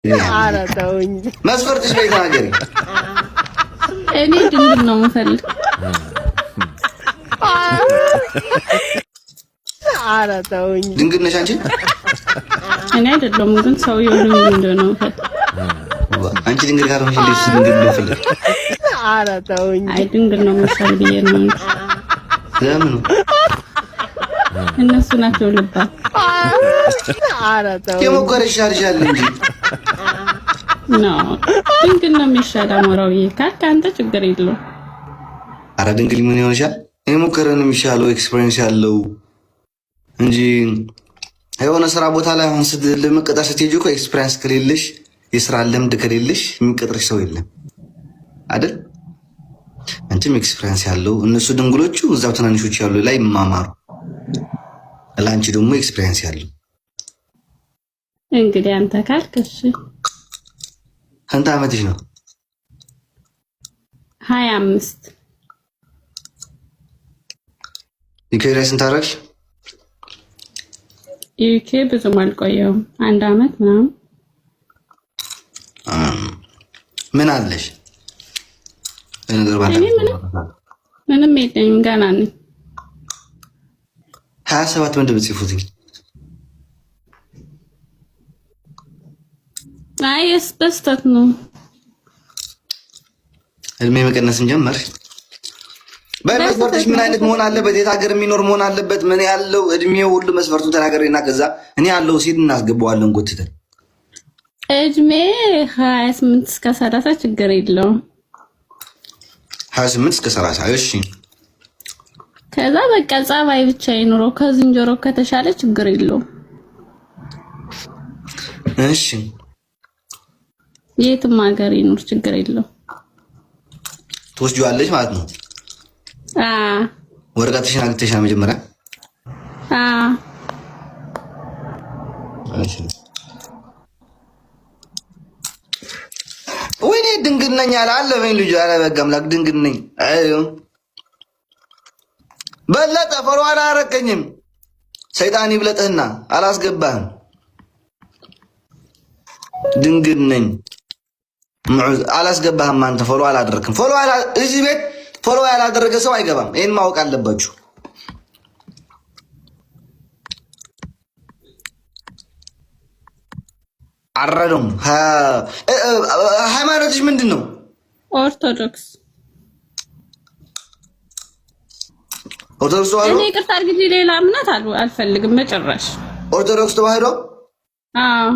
ኧረ ተውኝ። መስፈርትሽ ላይ ተናገሪ። እኔ ድንግል ነው የምፈልግ። ኧረ ተውኝ። ድንግል ነሽ አንቺ? እኔ አይደለሁም ግን ሰውየው ድንግል እንደሆነ ነው የምፈልግ። አንቺ ድንግል ካልሆንሽ እንዴት እሱ ድንግል ነው የምፈልግ? ኧረ ተውኝ። አይ ድንግል ነው መሻል ብዬ ነው እንጂ ለምኑ እነሱ ናቸው ልባ። ኧረ ተውኝ። የሞከረ ይሻልሻል እንጂ No ድንግል ነው የሚሻል። አሞራውዬ ካልክ አንተ ችግር የለውም። አረ ድንግል ምን ይሆንሻል? የሞከረ ነው የሚሻለው experience ያለው እንጂ የሆነ ስራ ቦታ ላይ አሁን ለመቀጠር ስትሄጂ እኮ experience ከሌለሽ የስራ ልምድ ከሌለሽ የሚቀጥርሽ ሰው የለም አይደል? አንቺም experience ያለው እነሱ ድንግሎቹ እዛው ትናንሾች ያሉ ላይ ይማማሩ፣ ለአንቺ ደግሞ experience ያለው እንግዲህ አንተ ካልክ እሺ። ስንት ዓመትሽ ነው? 25። ዩኬ ላይ ስንት አደረግሽ? ዩኬ ብዙም አልቆየሁም፣ አንድ አመት ምናምን። ምን አለሽ? እኔ ምንም የለኝም፣ ገና ነኝ። 27 ምንድን ነው የምትጽፉት? አይ በስተት ነው። እድሜ መቀነስን ጀመርሽ። በመስፈርትሽ ምን አይነት መሆን አለበት? የት ሀገር የሚኖር መሆን አለበት? ምን ያለው እድሜው ሁሉ መስፈርቱን ተናገሪና ከዛ እኔ ያለው ሲል እናስገባዋለን ጎትተን። እድሜ 28 እስከ 30 ችግር የለውም። 28 እስከ 30 እሺ። ከዛ በቃ ጸባይ ብቻ ይኑረው። ከዝንጀሮ ከተሻለ ችግር የለውም። እሺ የትም ሀገር ይኑር ችግር የለውም። ትወስጂዋለሽ ማለት ነው። ወረቀትሽን አግኝተሻል መጀመሪያ? ወይኔ ድንግል ነኝ አለ አለፈኝ ልጁ። ኧረ በቃ አምላክ ድንግል ነኝ። በለጠ follow አላረከኝም። ሰይጣን ይብለጥህና አላስገባህም። ድንግል ነኝ አላስገባህም። አንተ follow አላደረክም። follow እዚህ ቤት follow ያላደረገ ሰው አይገባም። ይህን ማወቅ አለባችሁ። አረዶም ሃይማኖትሽ ምንድን ነው? ኦርቶዶክስ። ኦርቶዶክስ ተዋህዶ። እኔ ይቅርታ አድርግልኝ፣ ሌላ እምነት አልፈልግም በጭራሽ። ኦርቶዶክስ ተዋህዶ። አዎ።